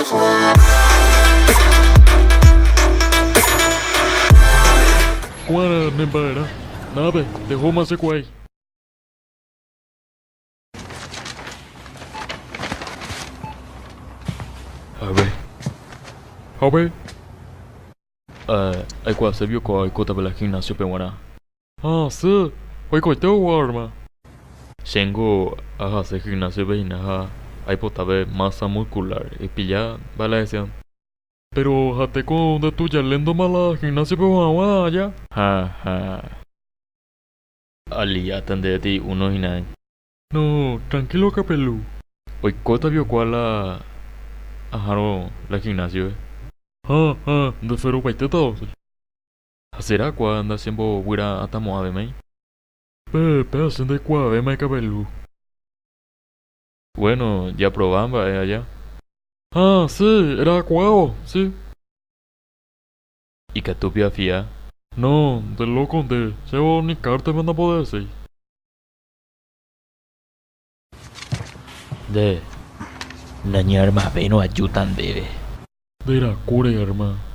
Kuára ne mba'erã. Nápe, ndehóma che kuái. Ave. Ave. Aikuaase piko kóva oikóta pe la gimnasiope g̃uarã. Ha sy, oikoite oguarma. Chéngo ahase gimnasiope hína ha aipotave masa muscular, epilla mba'e la hese. Péro ha teko nde tuja léntoma la gimnasiope ohaguã aja. Ha ha. Aliáta ndéve uno hína. No, tranquilo Kapelu. Oikóta piko kua la ahárõ la gimnasiope. Ha ha, nde ferupaitéta osẽ. Ha sera kua ndachembovy'atamo'ãvémai? Pe, péva che ndaikuaavémai Kapelu. Bueno, japrova mba'e aja. Ha, si, erakuaávo, si. Ikatu pio afia. No, nde lóko nde, chévo ni kártepe ndapodeséi. Nde, nañearmavéirõ ajúta ndéve. Nde rakúre arma.